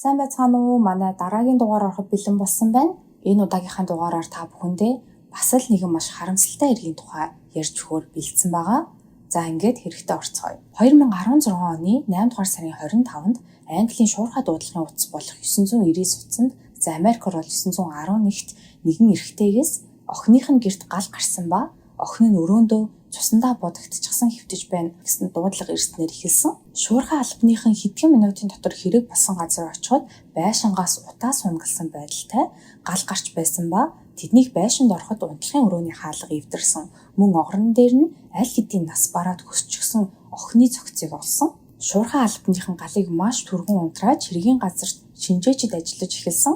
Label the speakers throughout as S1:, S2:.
S1: Сайн байцгаана уу? Манай дараагийн дугаар ороход бэлэн болсон байна. Энэ удаагийнхаа дугаараар та бүхэндээ бас л нэгэн маш харамсалтай хэргийн тухай ярьж өгөхөөр бэлдсэн байгаа. За, ингээд хэрэгтээ орцгоё. 2016 оны 8 дугаар сарын 25-нд Английн шуурхай дуудлагын утас болох 999 утсанд, за, Америкоор бол 911-т нэгэн эрэгтэйгээс охиных нь гэрт гал гарсан ба охин нь өрөөндөө цусандаа будагдчихсан хэвтэж байна гэсэн дуудлага ирснээр эхэлсэн. Шуурхай албаныхан хэдхэн минутын дотор хэрэг болсон газар очиход байшингаас утаа сунгалсан байдалтай гал гарч байсан ба тэднийг байшинд ороход унтлагын өрөөний хаалга эвдэрсэн. Мөн огрон дээр нь аль хэдийн нас бараад хөсчихсөн охины цогцыг олсон. Шуурхай албаныхан галыг маш түргэн унтрааж, хэргийн газарт шинжээчид ажиллаж эхэлсэн.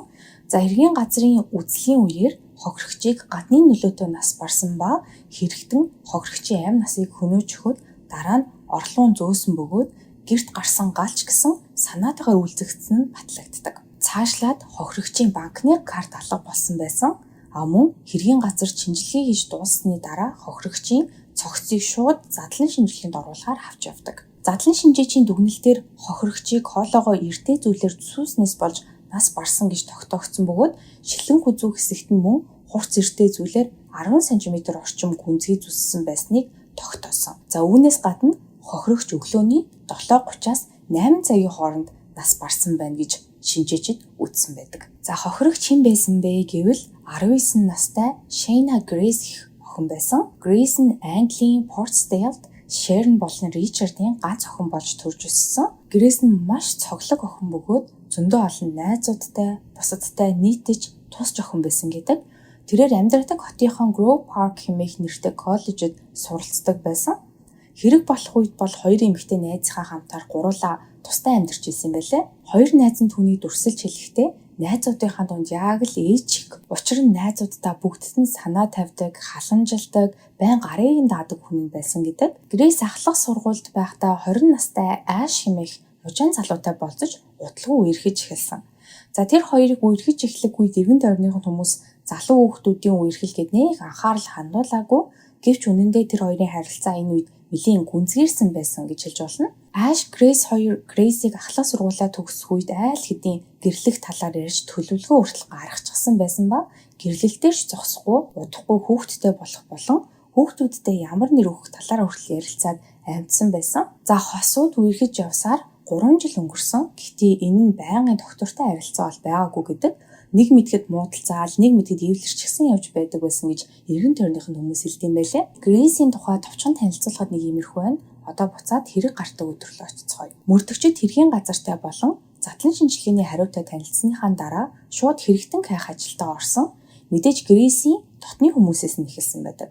S1: За, хэргийн газрын үзлийн үеэр хохирогчийг гадны нөлөөтэй нас барсан ба хэрэгтэн хохирогчийн амь насыг хөнөөж өгөхөд дараа нь орлуун зөөсөн бөгөөд гэрт гарсан гал ч гэсэн санаатайгаар үлзэгдсэн нь батлагддаг. Цаашлаад хохирогчийн банкны карт алга болсон байсан. А мөн хэргийн газар шинжилгээ хийж дууссаны дараа хохирогчийн цогцыг шууд задлан шинжилгээнд оруулахаар авч явдаг. Задлан шинжээчийн дүгнэлтээр хохирогчийг хоолойгоо эртэй зүйлээр зүүснээс болж нас барсан гэж тогтоогдсон бөгөөд шилэн хүзүү хэсэгт нь мөн хурц эртэй зүйлээр 10 см орчим гүнзгий зүссэн байсныг тогтоосон. За, үүнээс гадна хохирогч өглөөний 7:30-аас 8 цагийн хооронд нас барсан байна гэж шинжээчид үзсэн байдаг. За, хохирогч хэн байсан бэ гэвэл 19 настай Шейна Грейс гэх охин байсан. Грейс нь Английн Портсдейлд Шерн болон Ричардын ганц охин болж төрж өссөн. Грейс нь маш цоглог охин бөгөөд зөндөө олон найзуудтай, бусадтай нийтэж тусч охин байсан гэдэг. Тэрээр амьдардаг хотынхон Grove Park хэмээх нэртэй коллежид суралцдаг байсан. Хэрэг болох үед бол хоёр эмэгтэй найзынхаа хамтаар гуруулаа тусдаа амьдарч ирсэн байлээ. Хоёр найз нь түүнийг дүрсэлж хэлэхдээ найзуудынхаа дунд яг л ээж шиг, учир нь найзууддаа бүгдд нь санаа тавьдаг, халамжилдаг, байн гарыг нь даадаг хүн байсан гэдэг. Грейс ахлах сургуульд байхдаа 20 настай Аш хэмээх мужаан залуутай болзож, удалгүй үерхэж эхэлсэн. За, тэр хоёрыг үерхэж эхлэх үед эргэн тойрныхон хүмүүс залуу хүүхдүүдийн үерхэл гээд нэг анхаарал хандуулаагүй. Гэвч үнэндээ тэр хоёрын харилцаа энэ үед нэлээн гүнзгийрсэн байсан гэж хэлж болно. Аш, Грейс хоёр Грейсийг ахлах сургуулиа төгсөх үед айл хэдийн гэрлэх талаар ярьж төлөвлөгөө хүртэл гаргачихсан байсан ба гэрлэл дээр ч зогсохгүй, удахгүй хүүхэдтэй болох болон хүүхдүүддээ ямар нэр өгөх талаар хүртэл ярилцаад амжсан байсан. За, хосууд үерхэж явсаар 3 жил өнгөрсөн. Гэхдээ энэ нь байнгын тогтвортой харилцаа бол байгаагүй гэдэг. Нэг мэдэхэд муудалцаал, нэг мэдэхэд эвлэрчихсэн явж байдаг байсан гэж эргэн тойрных нь хүмүүс хэлдэг юм байлээ. Грейсийн тухай товчхон танилцуулахад нэг иймэрхүү байна. Одоо буцаад хэрэг гардаг өдөр рүү очицгоё. Мөрдөгчид хэргийн газартай болон задлан шинжилгээний хариутай танилцсаныхаа дараа шууд хэрэгтэн хайх ажилдаа орсон. Мэдээж Грейсийн дотны хүмүүсээс нь эхэлсэн байдаг.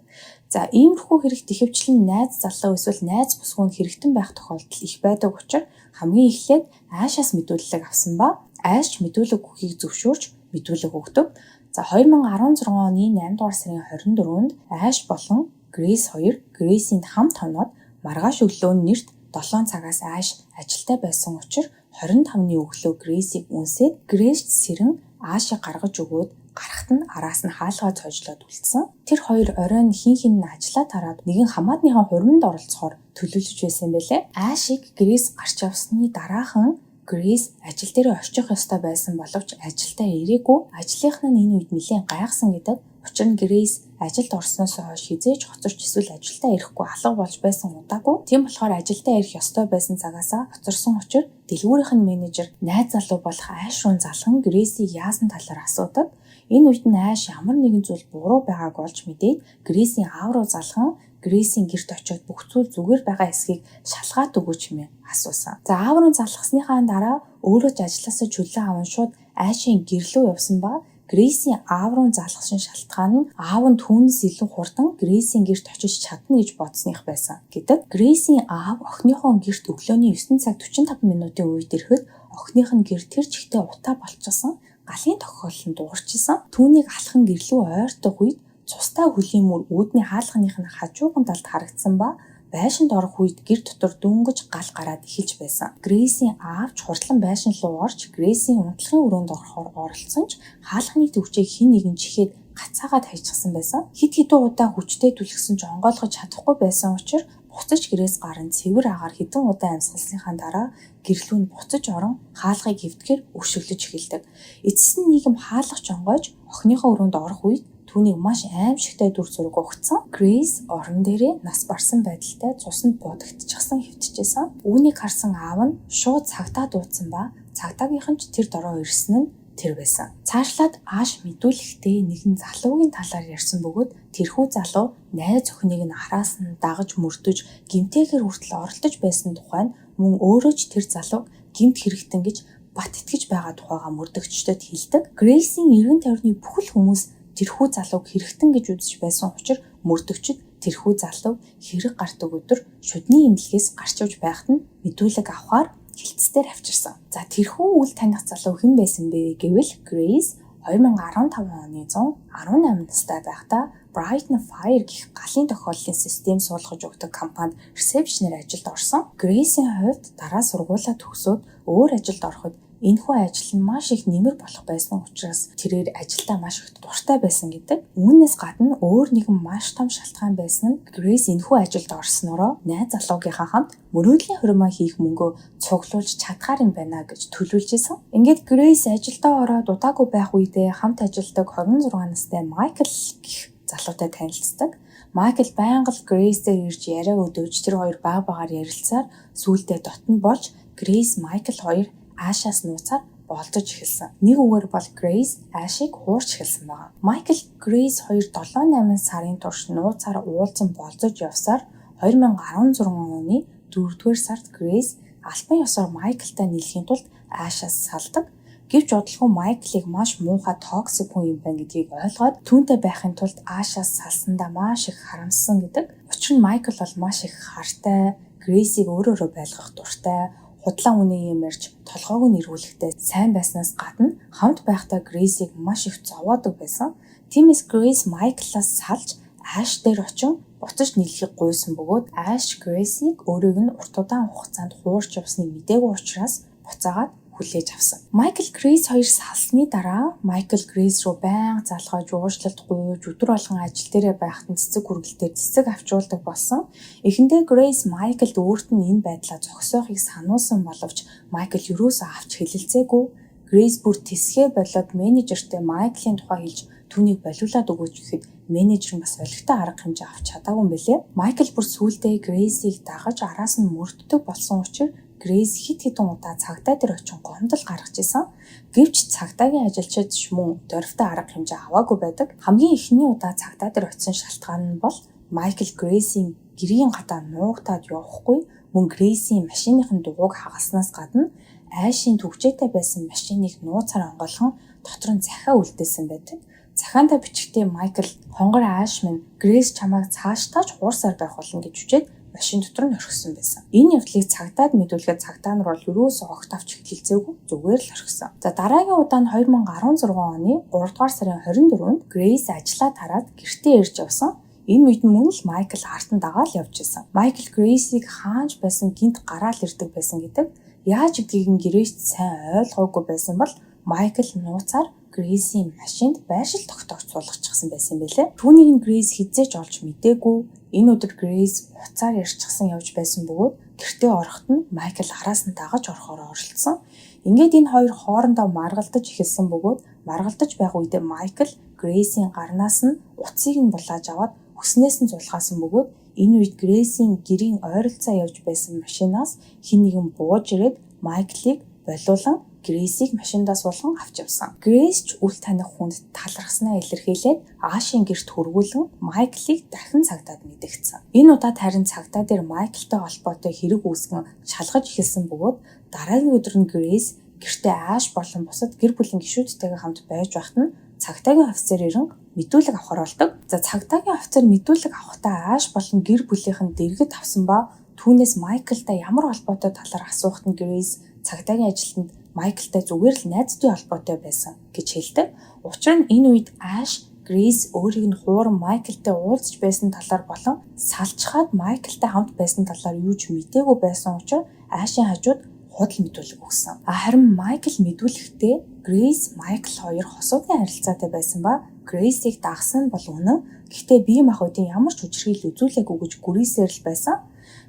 S1: За, иймэрхүү хэрэгт ихэвчлэн найз залуу эсвэл найз бүсгүй нь хэрэгтэн байх тохиолдол их байдаг учраас хамгийн эхлээд Аашаас мэдүүлэг авсан ба Ааш мэдүүлэг өгөхийг зөвшөөрч мэдүүлэг өгдөг. За, 2016 оны 8 дугаар сарын 24-нд Ааш болон Грейс хоёр Грейсийн хамт хоноод маргааш өглөө нь эрт 7 цагаас Ааш ажилтай байсан учраас 25-ны өглөө Грейсийг үнсээд, Грейс сэрэн Аашийг гаргаж өгөөд гарахад нь араас нь хаалгаа цоожлоод үлдсэн. Тэр хоёр оройн хэн хэн нь ажлаа тараад нэгэн хамаатныхаа хуриманд оролцохоор төлөвлөж байсан юм байлээ. Аашийг Грейс гарч явсны дараахан Грейс ажил дээр очих ёстой байсан боловч ажилдаа ирээгүй. Ажлынх нь энэ үед нэлээн гайхсан гэдэг. Учир нь Грейс ажилд орсноос хойш хэзээ ч хоцорч эсвэл ажилдаа ирэхгүй алга болж байсан удаагүй. Тийм болохоор ажилдаа ирэх ёстой байсан цагаасаа хоцорсон учир дэлгүүрийнх нь менежер найз залуу болох Ааш руу залган Грейсийг яасан талаар асуудаг. Энэ үед нь Ааш ямар нэгэн зүйл буруу байгааг олж мэдээд Грейсийн аав руу залган Грейсийн гэрт очиод бүх зүйл зүгээр байгаа эсэхийг шалгаад өгөөч хэмээн асуусан. За, аав руу залгасныхаа дараа өөрөө ч ажлаасаа чөлөө аван шууд Аашийн гэр лүү явсан ба Грейсийн аав руу залгасан шалтгаан нь аав нь түүнээс илүү хурдан Грейсийн гэрт очиж чадна гэж бодсоных байсан гэдэг. Грейсийн аав охиныхоо гэрт өглөөний 9 цаг 45 минутын үед ирэхэд охиных нь гэр тэр чигтээ утаа болчихсон, галын тохиолдол нь дуугарчихсан. Түүнийг алхан гэр лүү ойртох үед цустай хөлийн мөр үүдний хаалганых нь хажуухан талд харагдсан ба байшинд орох үед гэр дотор дөнгөж гал гараад эхэлж байсан. Грейсийн аав ч хурдлан байшин руу орж Грейсийн унтлагын өрөөнд орохоор оролцсон ч хаалганы төвчийг хэн нэгэн чихээд гацаагаад хайчихсан байсан. Хэд хэдэн удаа хүчтэй түлхсэн ч онгойлгож чадахгүй байсан учраас Буцаж гэрээс гаран цэвэр агаар хэдэн удаа амьсгалсныхаа дараа гэрлүү нь буцаж орон хаалгыг эвдэхээр өшиглөж эхэлдэг. Эцэст нь нийгэм хаалгач онгойж охиныхоо өрөөнд орох үед түүнийг маш аимшигтай дүр зураг угтсан. Грейс орон дээрээ нас барсан байдалтай цуснд будагдчихсан хэвтэжсэн. Үүнийг харсан аав нь шууд цагдаа дуудсан ба цагдаагийнхан ч тэр дороо ирсэн нь тэр байсан. Цаашлаад Ааш мэдүүлэхдээ нэгэн залуугийн талаар ярьсан бөгөөд тэрхүү залуу найз охиныг нь араас нь дагаж мөрдөж гэмтээгээр хүртэл оролдож байсан тухай нь мөн өөрөө ч тэр залууг гэмт хэрэгтэн гэж бат итгэж байгаа тухайгаа мөрдөгчдөд хэлдэг. Грейсийн эргэн тойрны бүхэл хүмүүс тэрхүү залууг хэрэгтэн гэж үзэж байсан учир мөрдөгчд тэрхүү залууг хэрэг гардаг өдөр шүдний эмнэлгээс гарч явж байхад нь мэдүүлэг авахаар хэлтсээр авчирсан. За, тэрхүү үл таних залуу хэн байсан бэ гэвэл Грейс 2015 оны 118 настай байхдаа Brighton Fire гэх галын тохиолдлын систем суулгаж өгдөг компанид reception ээр ажилд орсон. Грейсийн хувьд дараа сургуулиа төгсөөд өөр ажилд ороход энэхүү ажил нь маш их нэмэр болох байсан учраас тэрээр ажилдаа маш их дуртай байсан гэдэг. Үүнээс гадна өөр нэгэн маш том шалтгаан байсан нь Грейс энэхүү ажилд орсноороо найз залуугийнхаа хамт мөрөөдлийн хуримаа хийх мөнгөө цуглуулж чадхаар юм байна гэж төлөвлөж исэн. Ингээд Грейс ажилдаа ороод удаагүй байх үедээ хамт ажилладаг 26 настай Майкл гэх залуутай танилцдаг. Майкл байнга л Грейс дээр ирж яриа өдөөж, тэр хоёр баг багаар ярилцсаар сүүлдээ дотно болж Грейс, Майкл хоёр Аашаас нууцаар болзож эхэлсэн. Нэг үгээр бол Грейс Аашийг хуурч эхэлсэн байгаа. Майкл, Грейс хоёр 7 8 сарын турш нууцаар уулзан болзож явсаар 2016 оны 4-р сард Грейс албан ёсоор Майклтай нийлэхийн тулд Аашаас салдаг. Гэвч удалгүй Майклыг маш муухай, toxic хүн юм байна гэдгийг ойлгоод түүнтэй байхын тулд Аашаас салсандаа маш их харамссан гэдэг. Учир нь Майкл бол маш их хартай, Грейсийг өөрөөрөө байлгах дуртай, худлаа үнэн юм ярьж толгойг нь эргүүлэхдээ сайн байснаас гадна хамт байхдаа Грейсийг маш их зовоодог байсан. Тиймээс Грейс Майклаас салж Ааш дээр очин буцаж нийлэхийг гуйсан бөгөөд Ааш Грейсийг өөрийг нь урт удаан хугацаанд хуурч явсныг мдээгүй учраас буцаагаад хүлээж авсан. Майкл, Грейс хоёр салсны дараа Майкл Грейс руу байнга залгаж, уучлалт гуйж, өдөр болгон ажил дээрээ байхад нь цэцэг хүргэлтээр цэцэг авчруулдаг болсон. Эхэндээ Грейс Майклд өөрт нь энэ байдлаа зогсоохыг сануулсан боловч Майкл ерөөсөө авч хэлэлцээгүй. Грейс бүр тэсгээ болоод менежертэй Майклын тухай хэлж, түүнийг болиулаад өгөөч гэхэд менежер нь бас олигтой арга хэмжээ авч чадаагүй юм билээ. Майкл бүр сүүлдээ Грейсийг дагаж араас нь мөрддөг болсон учраас Грейс хэд хэдэн удаа цагдаа дээр очин гомдол гаргаж исэн. Гэвч цагдаагийн ажилчид ч мөн дорвитой арга хэмжээ аваагүй байдаг. Хамгийн эхний удаа цагдаа дээр очисон шалтгаан нь бол Майкл Грейсийн гэрийн гадаа нуугтаад явахгүй, мөн Грейсийн машиныхын дугуйг хагалснаас гадна Аашийн түгжээтэй байсан машиныг нууцаар онгойлгон дотор нь захиа үлдээсэн байдаг. Захиандаа бичихдээ Майкл "Хонгор Ааш минь, Грейс чамайг цаашдаа ч хуурсаар байх болно" гэж бичээд машин дотор нь орхисон байсан. Энэ явдлыг цагдаад мэдүүлэхэд цагдаа нар бол ерөөсөө огт авч хэлэлцээгүй, зүгээр л орхисон. За, дараагийн удаа нь 2016 оны 3 дугаар сарын 24-нд Грейс ажлаа тараад гэртээ ирж явсан. Энэ үед мөн л Майкл ард нь дагаад явж исэн. Майкл Грейсийг хаана ч байсан гэнэт гараад ирдэг байсан гэдэг. Яаж гэдгийг нь Грейс сайн ойлгоогүй байсан бол Майкл нууцаар Грейсийн машинд байршил тогтоогч суулгачихсан байсан юм билээ. Түүнийг нь Грейс хэзээ ч олж мдээгүй. Энэ өдөр Грейс утсаар ярьчихсан явж байсан бөгөөд гэртээ ороход нь Майкл араас нь дагаж орохоор оролдсон. Ингээд энэ хоёр хоорондоо маргалдаж эхэлсэн бөгөөд маргалдаж байх үедээ Майкл Грейсийн гарнаас нь утсыг нь булааж аваад хөснөөс нь зулгаасан бөгөөд энэ үед Грейсийн гэрийн ойролцоо явж байсан машинаас хэн нэгэн бууж ирээд Майклыг болиулан Грейсийг машиндаа суулган авч явсан. Грейс ч үл таних хүнд талархснаа илэрхийлээд Аашийн гэрт хүргүүлэн Майклыг дахин цагдаад мэдэгдсэн. Энэ удаад харин цагдаа дээр Майклтай холбоотой хэрэг үүсгэн шалгаж эхэлсэн бөгөөд дараагийн өдөр нь Грейс гэртээ Ааш болон бусад гэр бүлийн гишүүдтэйгээ хамт байж байхад нь цагдаагийн офицер ирэн мэдүүлэг авахар болдог. За, цагдаагийн офицер мэдүүлэг авахдаа Ааш болон гэр бүлийнх нь дэргэд авсан ба түүнээс Майклтай ямар холбоотой талаар асуухад нь Грейс цагдаагийн ажилтнанд Майклтай зүгээр л найздын холбоотой байсан гэж хэлдэг. Учир нь энэ үед Ааш Грейс өөрийг нь хууран Майклтай уулзч байсан талаар болон салчхаад Майклтай хамт байсан талаар юу ч мдээгүй байсан учраас Аашийн хажууд худал мэдүүлэг өгсөн. А харин Майкл мэдүүлэхдээ Грейс, Майкл хоёр хосуудын харилцаатай байсан ба Грейсийг дагасан нь бол үнэн. Гэхдээ бие махбодын ямар ч хүчирхийлэл үзүүлээгүй гэж гүрийсээр л байсан.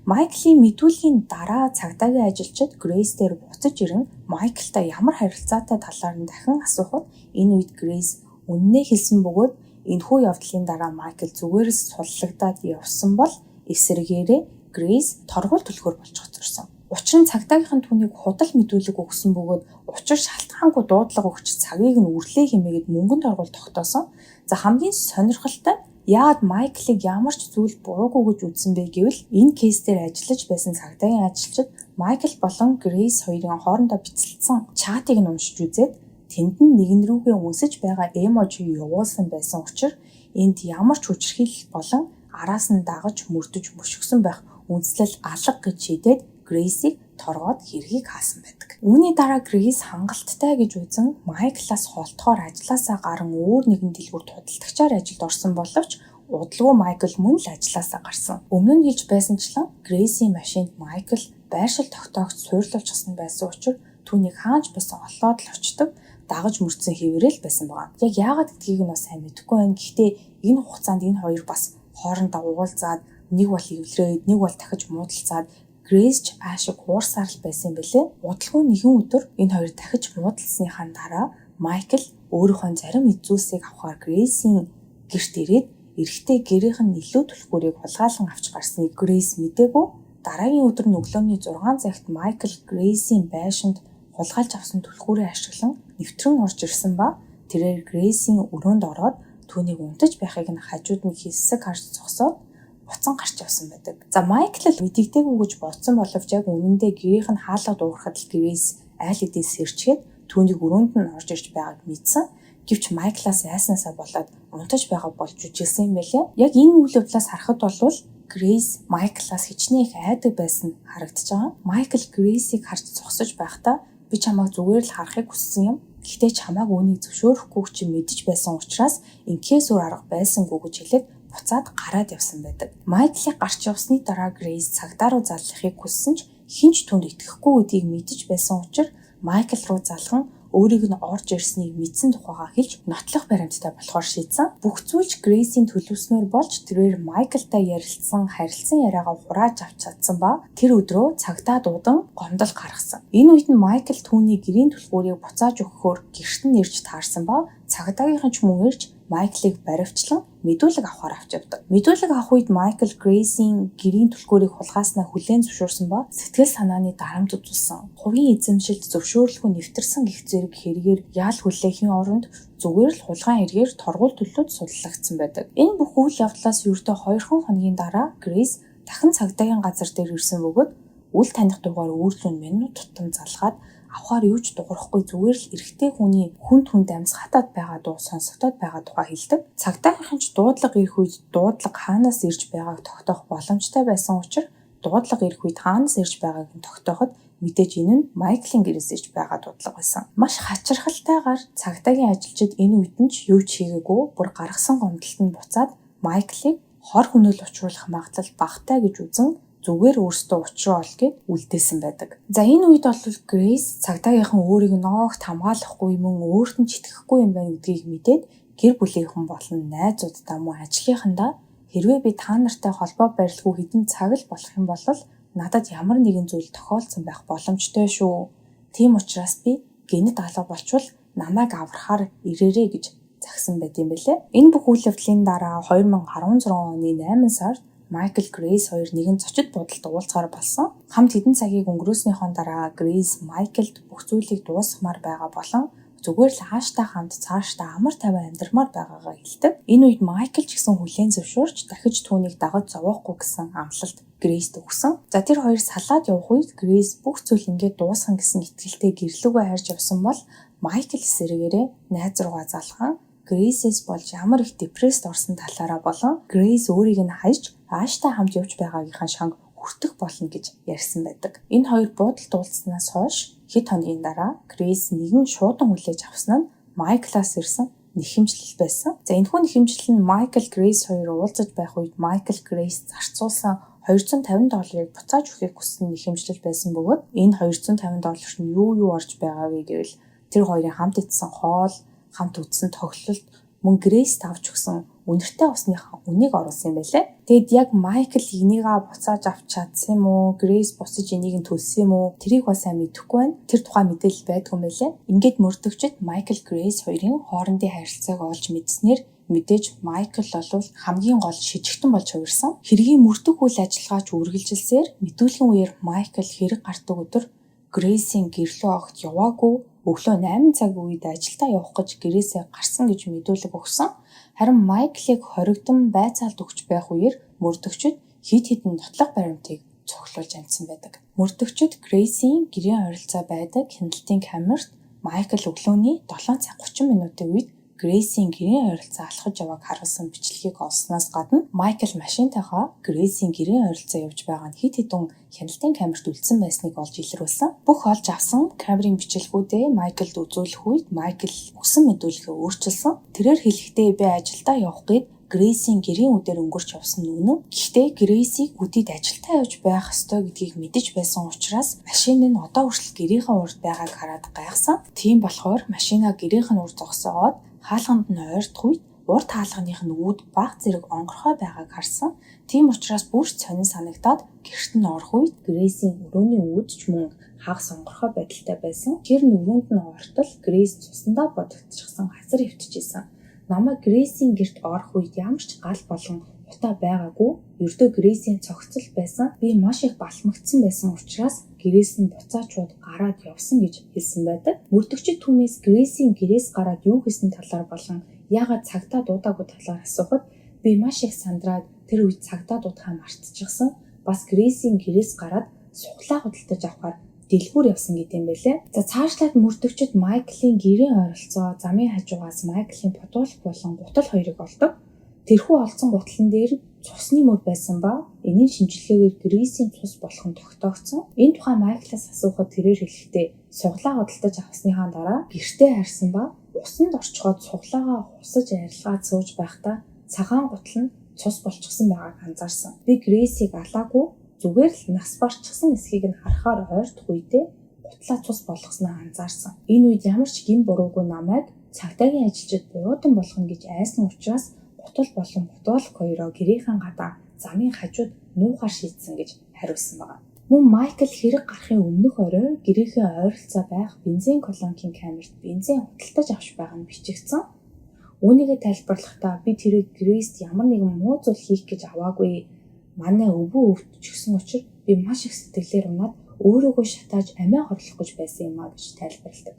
S1: Майклийн мэдүүлгийн дараа цагдаагийн ажилчид Грейс дээр буцаж ирэн Майклтай ямар харилцаатай талаар нь дахин асуухад энэ үед Грейс үнэнээ хэлсэн бөгөөд энэхүү явдлын дараа Майкл зүгээр л суллагдаад явсан бол эсрэгээрээ Грейс торгуул түлхүүр болж хоцорсон. Учир нь цагдаагийнхан түүнийг худал мэдүүлэг өгсөн бөгөөд учир шалтгаангүй дуудлага өгч цагийг нь үрлээ хэмээгээд мөнгөн торгуул тогтоосон. За, хамгийн сонирхолтой, яагаад Майклыг ямар ч зүйл буруугүй гэж үзсэн бэ гэвэл энэ case дээр ажиллаж байсан цагдаагийн ажилчид Майкл болон Грейс хоёрын хоорондоо бичилцсэн chat ыг нь уншиж үзээд тэнд нь нэгэн рүүгээ үнсэж байгаа emoji явуулсан байсан учраас энд ямар ч хүчирхийлэл болон араас нь дагаж мөрдөж мөшгсөн байх үндслэл алга гэж шийдээд Грейсийг торгоод хэргийг хаасан байдаг. Үүний дараа Грейс хангалттай гэж үзэн Майклаас холдохоор ажлаасаа гаран өөр нэгэн дэлгүүрт худалдагчаар ажилд орсон боловч удалгүй Майкл мөн л ажлаасаа гарсан. Өмнө нь хэлж байсанчлан Грейсийн машинд Майкл байршил тогтоогч суйрлуулчихсан байсан учраас түүнийг хаана ч байсан олоод л очдог, дагаж мөрдсөн хэвээрээ л байсан байгаа. Яг яагаад гэдгийг нь бас сайн мэдэхгүй байна. Гэхдээ энэ хугацаанд энэ хоёр бас хоорондоо уулзаад, нэг бол эвлэрээд, нэг бол дахиж муудалцаад, Грейс ч аашиг хуурсаар л байсан юм билээ. Удалгүй нэгэн өдөр энэ хоёр дахиж муудалцсныхаа дараа Майкл өөрийнхөө зарим эд зүйлсийг авахаар Грейсийн гэрт ирээд эрэхтэй гэрийнх нь илүү түлхүүрийг хулгайлан авч гарсныг Грейс мдээгүй. Дараагийн өдөр нь өглөөний 6 цагт Майкл Грейсийн байшинд хулгайлж авсан түлхүүрээ ашиглан нэвтрэн орж ирсэн ба тэрээр Грейсийн өрөөнд ороод түүнийг унтаж байхыг нь хажууд нь хэсэг харж зогсоод буцан гарч явсан байдаг. За, Майкл л мэдэгдээгүй гэж бодсон боловч яг үнэндээ гэрийнх нь хаалга дуугарахад л Грейс айл хэдийн сэрчгээд түүнийг өрөөнд нь орж ирж байгааг мэдсэн. Гэвч Майклаас айснаасаа болоод унтаж байгаа болж жүжиглэсэн юм байлээ. Яг энэ үйл явдлаас харахад бол Грейс Майклаас хичнээн их айдаг байсан харагдаж байгаа. Майкл Грейсийг харж зогсож байхдаа "Би чамайг зүгээр л харахыг хүссэн юм. Гэхдээ чамайг үүнийг зөвшөөрөхгүй чи мэдэж байсан учраас ингэхээс өөр арга байсангүй" гэж хэлээд буцаад гараад явсан байдаг. Майклыг гарч явсны дараа Грейс цагдаа руу заллахыг хүссэн ч хэн ч түүнд итгэхгүй гэдгийг мэдэж байсан учраас Майкл руу залхан өөрийг нь орж ирснийг мэдсэн тухайгаа хэлж нотлох баримттай болохоор шийдсэн. Бүх зүйл ч Грейсийн төлөвлөснөөр болж тэрээр Майклтай ярилцсан харилцан яриагаа хурааж авч чадсан ба тэр өдрөө цагдаа дуудан гомдол гаргасан. Энэ үед нь Майкл түүний гэрийн түлхүүрийг буцааж өгөхөөр гэрт нь ирж таарсан ба цагдаагийнхан ч мөн ирж Майклыг баривчлан мэдүүлэг авахар авч явдаг. Мэдүүлэг авах үед Майкл Грейсийн гэрийн түлхүүрийг хулгайснаа хүлээн зөвшөөрсөн ба сэтгэл санааны дарамт үзүүлсэн. Хувийн эзэмшилд зөвшөөрлгүй нэвтэрсэн гэх зэрэг хэрэгээр ял хүлээхийн оронд зүгээр л хулгайн хэрэгээр торгуул төлөөд судлагдсан байдаг. Энэ бүх үйл явдлаас ердөө 2 хоногийн дараа Грейс дахин цагдаагийн газар дээр ирсэн бөгөөд үл таних дугаар өөрлөө минут тутам залгаад авахаар юу ч дуурахгүй, зүгээр л эрэгтэй хүний хүн түнд амьсгаатаад байгаа дуу сонсогдоод байгаа тухай хэлдэг. Цагдаагийнхан ч дуудлага ирэх үед дуудлага хаанаас ирж байгааг тогтоох боломжтой байсан учраас дуудлага ирэх үед хаанаас ирж байгааг нь тогтооход мэдээж энэ нь Майклийн гэрээс ирж байгаа дуудлага байсан. Маш хачирхалтайгаар цагдаагийн ажилчид энэ үед нь ч юу ч хийгээгүй, бүр гаргасан гомдолд нь буцаад Майклыг хор хөнөөл учруулах магадлал багатай гэж үзэн зүгээр өөрсдөө учраа ол гээд үлдээсэн байдаг. За, энэ үед бол Грейс цагдаагийнхан өөрийг ногт хамгаалахгүй, мөн өөрт нь ч итгэхгүй юм байна гэдгийг мэдээд гэр бүлийнхэн болон найзууддаа мөн ажлынхандаа хэрвээ би та нартай холбоо барилгүй хэдэн цаг л болох юм бол надад ямар нэгэн зүйл тохиолдсон байх боломжтой шүү. Тийм учраас би гэнэт алга болчвол намайг аврахаар ирээрэй гэж загсан байт юм билээ. Энэ бүх үйл явдлын дараа 2016 оны 8 сард Майкл, Грейс хоёр нэгэн зочид буудалд уулзахаар болсон. Хамт хэдэн цагийг өнгөрөөснийхөө дараа Грейс Майклд бүх зүйлийг дуусгамаар байгаа болон зүгээр л ааштай хамт цаашдаа амар тайван амьдрмаар байгаагаа хэлдэг. Энэ үед Майкл ч гэсэн хүлээн зөвшөөрч дахиж түүнийг дагаж зовоохгүй гэсэн амлалт Грейст өгсөн. За, тэр хоёр салаад явах үед Грейс бүх зүйл ингээд дуусгана гэсэн итгэлтэй гэр лүүгээ хайрж явсан бол Майкл эсрэгээрээ найз руугаа залхан Грейсээс болж ямар их депресд орсон талаараа болон Грейс өөрийг нь хаяж ааштай хамт явж байгаагийнхаа шанг хүртэх болно гэж ярьсан байдаг. Энэ хоёр буудалд уулзсанаас хойш хэд хоногийн дараа Грейс нэгэн шуудан хүлээж авсан нь Майклаас ирсэн нэхэмжлэл байсан. За, энэхүү нэхэмжлэл нь Майкл, Грейс хоёр уулзаж байх үед Майкл Грейс зарцуулсан 250 долларыг буцааж өгөхийг хүссэн нэхэмжлэл байсан бөгөөд энэ 250 долларт нь юу юу орж байгаа вэ гэвэл тэр хоёрын хамт идсэн хоол, хамт үзсэн тоглолт, мөн Грейст авч өгсөн үнэртэй усныхаа үнийг оруулсан юм байлээ. Тэгэд яг Майкл энийгээ буцааж авч чадсан юм уу? Грейс буцаж энийг нь төлсөн юм уу? Тэрийг бол сайн мэдэхгүй байна. Тэр тухай мэдээлэл байдгүй юм байлээ. Ингээд мөрдөгчид Майкл, Грейс хоёрын хоорондын харилцааг олж мэдснээр мэдээж Майкл болвол хамгийн гол шижигтэн болж хувирсан. Хэргийн мөрдөх үйл ажиллагаач үргэлжилсээр мэдүүлгийн үеэр Майкл хэрэг гардаг өдөр Грейсийн гэр лүү огт яваагүй, өглөө 8 цаг үед ажилдаа явах гэж гэрээсээ гарсан гэж мэдүүлэг өгсөн. Харин Майклыг хоригдон байцаалд өгч байх үеэр мөрдөгчид хэд хэдэн нотлох баримтыг цуглуулж амжсан байдаг. Мөрдөгчид Грейсийн гэрийн ойролцоо байдаг хяналтын камерт Майкл өглөөний 7 цаг 30 минутын үед Грейсийн гэрийн ойролцоо алхаж явааг харуулсан бичлэгийг олсноос гадна Майкл машинтайгаа Грейсийн гэрийн ойролцоо явж байгаа нь хэд хэдэн хяналтын камерт үлдсэн байсныг олж илрүүлсэн. Бүх олж авсан камерын бичлэгүүдээ Майклд үзүүлэх үед Майкл өгсөн мэдүүлгээ өөрчилсөн. Тэрээр хэлэхдээ би ажилдаа явах гээд Грейсийн гэрийн үдээр өнгөрч явсан нь үнэн. Гэхдээ Грейсийг үдид ажилдаа явж байх ёстой гэдгийг мэдэж байсан учраас машин нь одоо хүртэл гэрийнхээ урд байгааг хараад гайхсан. Тийм болохоор машинаа гэрийнх нь урд зогсоогоод хаалганд нь ойртох үед урд хаалганых нь үүд бага зэрэг онгорхой байгааг харсан. Тийм учраас бүр сонин санагдаад гэрт нь орох үед Грейсийн өрөөний үүд ч мөн хагас онгорхой байдалтай байсан. Тэр нь өрөөнд нь ортол Грейс цусандаа бодогдчихсан хазар хэвтэжсэн. Намайг Грейсийн гэрт орох үед ямар ч гал болон утаа байгаагүй. Ердөө Грейсийн цогцол байсан. Би маш их балмагдсан байсан учраас гэрээс нь буцаачууд гараад явсан гэж хэлсэн байдаг. Мөрдөгчид түүнээс Грейсийн гэрээс гараад юу хийсэн талаар болон яагаад цагдаа дуудаагүй талаар асуухад би маш их сандраад тэр үед цагдаа дуудахаа мартчихсан. Бас Грейсийн гэрээс гараад суглаа худалдаж авахар дэлгүүр явсан гэдэг юм байлээ. За, цаашлаад мөрдөгчид Майклын гэрийн ойролцоо замын хажуугаас Майклын подволк болон гутал хоёрыг олдог. Тэрхүү олдсон гутлан дээр цусны мөр байсан ба энэ нь шинжилгээгээр Грейсийн цус болох нь тогтоогдсон. Энэ тухай Майклаас асуухад тэрээр хэлэхдээ суглаа худалдаж авсныхаа дараа гэртээ харсан ба усанд орчхоод суглаагаа хусаж арилгаад сууж байхдаа цагаан гутал нь цус болчихсон байгааг анзаарсан. Би Грейсийг алаагүй, зүгээр л нас барчихсан эсхийг нь харахаар ойртох үедээ гутлаа цус болгосноо анзаарсан. Энэ үед ямар ч гэм буруугүй намайг цагдаагийн ажилчид буруутан болгоно гэж айсан учраас гутал болон подволк хоёроо гэрийнхэн гадаа замын хажууд нуухаар шийдсэн гэж хариулсан байна. Мөн Майкл хэрэг гарахын өмнөх орой гэрийнхээ ойролцоо байх бензин колонкийн камерт бензин худалдаж авч байгаа нь бичигдсэн. Үүнийгээ тайлбарлахдаа би тэрийг Грейст ямар нэгэн муу зүйл хийх гэж аваагүй. Манай өвөө өвдчихсөн учраас би маш их сэтгэлээр унаад өөрөөгөө шатааж амиа хорлох гэж байсан юм а гэж тайлбарладаг.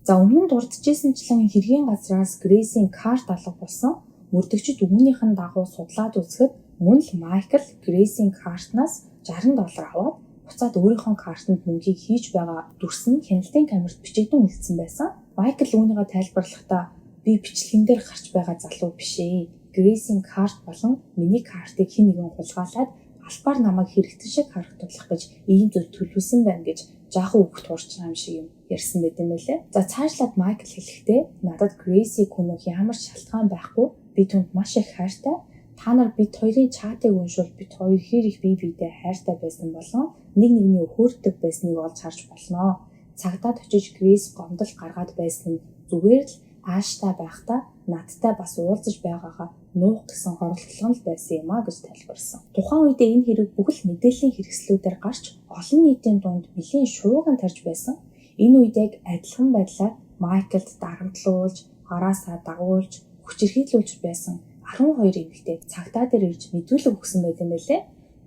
S1: За, өмнө нь дурджсэнчлэн хэргийн газраас Грейсийн карт алга болсон. Мөрдөгчид үүнийх нь дагуу судлаад үзэхэд мөн л Майкл Грейсийн картнаас 60 доллар аваад буцаад өөрийнхөө картанд мөнгийг хийж байгаа дүрс нь хяналтын камерт бичигдэн үлдсэн байсан. Майкл үүнийгээ тайлбарлахдаа би бичлэгэн дээр гарч байгаа залуу биш ээ. Грейсийн карт болон миний картыг хэн нэгэн хулгайлаад албаар намайг хэрэгтэн шиг харагдуулах гэж ийм зүйл төлөвлөсөн байна гэж жаахан үхэх туурч байгаа юм шиг юм ярьсан байт юм байлээ. За, цаашлаад Майкл хэлэхдээ надад Грейсийг хүнөх ямар ч шалтгаан байхгүй. Би түүнд маш их хайртай. Та нар бид хоёрын чатыг уншвал бид хоёр хэр их бие биедээ хайртай байсан болон нэг нэгний өхөөрдөг байсныг олж харж болно. Цагдаад очиж Грейс гомдол гаргаад байсан нь зүгээр л ааштай байхдаа надтай бас уулзаж байгаагаа нуух гэсэн хоролцлого нь л байсан юм а гэж тайлбарласан. Тухайн үедээ энэ хэрэг бүхэл мэдээллийн хэрэгслүүдээр гарч олон нийтийн дунд нэлээн шууган тарж байсан. Энэ үед яг адилхан байдлаар Майклд дарамтлуулж, араасаа дагуулж, хүчирхийлүүлж байсан 12 эмэгтэй цагдаа дээр ирж мэдүүлэг өгсөн байт юм байлээ.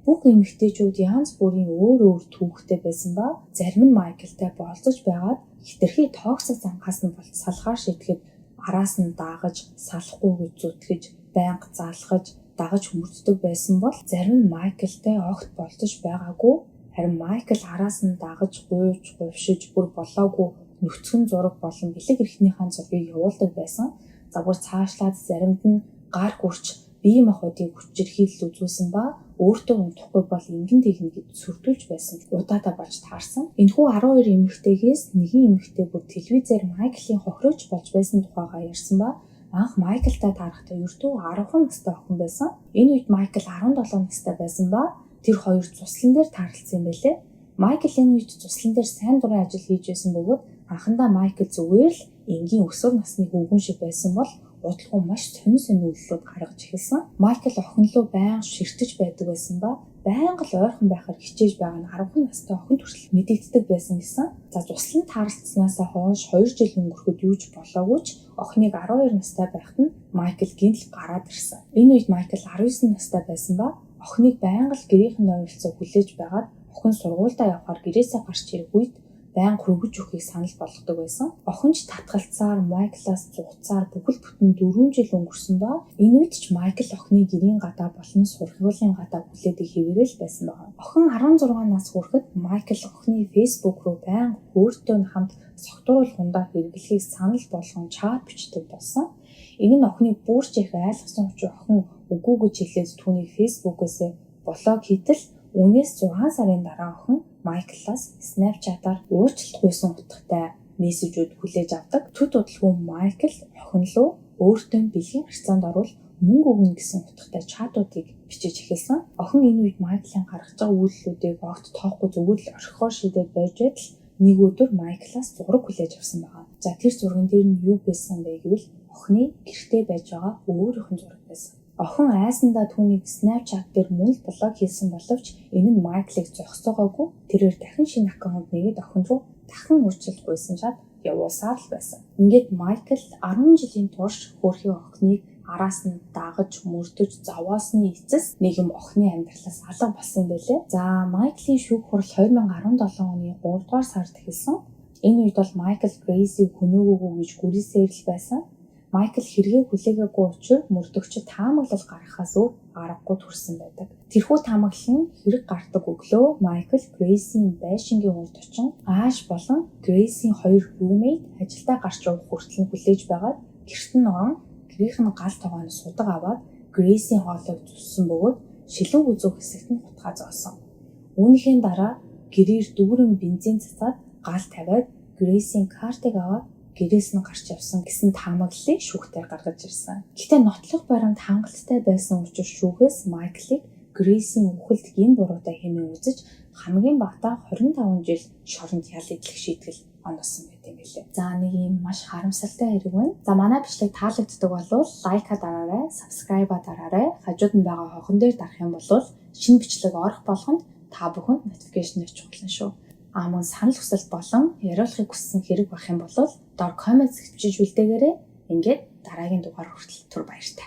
S1: Бүх эмэгтэйчүүд янз бүрийн өөр өөр түүхтэй байсан ба зарим нь Майклтай болзож байгаад хэтэрхий toxic занхаас нь болж салахаар шийдэхэд араас нь даагаж, салахгүй гэж зүтгэж, байнга залхаж, дагаж хүмүүрддэг байсан бол зарим нь Майклтай огт болзож байгаагүй. Харин Майкл араас нь дагаж, гуйж, говьшиж, бүр болоогүй нүцгэн зураг болон бэлэг эрхнийхээ зургийг явуулдаг байсан. За, бүр цаашлаад заримд нь гар хүрч бие махбодыг хүчирхийлэл үзүүлсэн ба өөртөө унтахгүй бол ингэн тэгнэ гэж сүрдүүлж байсан удаадаа болж таарсан. Энэхүү 12 эмэгтэйгээс нэгэн эмэгтэй бүр телевизээр Майклын хохирогч болж байсан тухайгаа ярьсан ба анх Майклтай таарахдаа ердөө 10 настай охин байсан. Энэ үед Майкл 17 настай байсан ба тэр хоёр цуслан дээр таарлцсан юм байлээ. Майкл энэ үед цуслан дээр сайн дурын ажил хийж байсан бөгөөд анхандаа Майкл зүгээр л энгийн өсвөр насны хүүхэн шиг байсан бол Удалгүй маш сонин сонин үйлдэлүүд гаргаж эхэлсэн. Майкл охин руу байнга ширтэж байдаг байсан ба байнга л ойрхон байхаар хичээж байгаа нь 10 настай охинд хүртэл мэдэгддэг байсан гэсэн. За, зуслан таарлцснаасаа хойш 2 жил өнгөрөхөд юу ч болоогүй ч охиныг 12 настай байхад нь Майкл гэнэт л гараад ирсэн. Энэ үед Майкл 19 настай байсан ба охиныг байнга л гэрийнх нь ойролцоо хүлээж байгаад, охин сургуульдаа явахаар гэрээсээ гарч ирэх үед байнга хөргөж өгөхийг санал болгодог байсан. Охин ч татгалцсаар, Майклаас зугтсаар бүхэл бүтэн 4 жил өнгөрсөн ба энэ үед ч Майкл охины гэрийн гадаа болон сургуулийн гадаа хүлээдэг хэвээрээ л байсан байна. Охин 16 нас хүрэхэд Майкл охины Facebook руу байнга өөртөө нь хамт согтууруулах ундаа хэрэглэхийг санал болгон чат бичдэг болсон. Энэ нь охиныг бүр ч их айлгасан учраас охин үгүй гэж хэлээд түүнийг Facebook-ээс block хийтэл, үүнээс 6 сарын дараа охин Майклаас Snapchat-аар уучлалт гуйсан утгатай мессежүүд хүлээж авдаг. Төд удалгүй Майкл охин руу өөртөө бэлгийн харьцаанд орвол мөнгө өгнө гэсэн утгатай чатуудыг бичиж эхэлсэн. Охин энэ үед Майклын гаргаж байгаа үйлдэлүүдийг огт тоохгүй, зүгээр л орхихоор шийдээд байж байтал нэг өдөр Майклаас зураг хүлээж авсан байгаа. За, тэр зурган дээр нь юу байсан бэ гэвэл охины гэртээ байж байгаа өөрийнх нь зураг байсан. Охин айсандаа түүнийг Snapchat дээр мөн л block хийсэн боловч энэ нь Майклыг зогсоогоогүй, тэрээр дахин шинэ аккаунт нээгээд охин руу дахин уучлалт гуйсан чат явуулсаар л байсан. Ингээд Майкл 10 жилийн турш хөөрхий охиныг араас нь дагаж, мөрдөж зовоосны эцэс нэг юм охины амьдралаас алга болсон юм байлээ. За, Майклийн шүүх хурал 2017 оны 3 дугаар сард эхэлсэн. Энэ үед бол Майкл Грейсийг хөнөөгөөгүй гэж гүрийсээр л байсан. Майкл хэргээ хүлээгээгүй учраас мөрдөгчид таамаглал гаргахаас өөр аргагүй төрсөн байдаг. Тэрхүү таамаглал нь хэрэг гардаг өглөө Майкл Грейсийн байшингийн урд очин Ааш болон Грейсийн хоёр roommate ажилдаа гарч явах хүртэл нь хүлээж байгаад, гэрт нь орон гэрийнх нь гал тогооны судаг аваад Грейсийн хоолойг зүссэн бөгөөд шилэн хүзүү хэсэгт нь хутгаа зоосон. Үүнийхээ дараа гэрээр дүүрэн бензин цацаад, гал тавиад, Грейсийн картыг аваад гэрээс нь гарч явсан гэсэн таамаглалыг шүүхтээр гаргаж ирсэн. Гэхдээ нотлох баримт хангалттай байсан учраас шүүхээс Майклыг Грейсийн үхэлд гэм буруутай хэмээн үзэж, хамгийн багадаа 25 жил шоронд ял эдлэх шийтгэл оносон байт юм билээ. За, нэг юм маш харамсалтай хэрэг байна. За, манай бичлэг таалагддаг болвол like аа дараарай, subscribe аа дараарай. Хажууд нь байгаа хонхон дээр дарах юм бол шинэ бичлэг орох болгонд та бүхэнд notification очих болно шүү. А мөн санал хүсэлт болон яриулахыг хүссэн хэрэг байх юм бол доор comment бичиж үлдээгээрэй. Ингээд дараагийн дугаар хүртэл түр баяртай.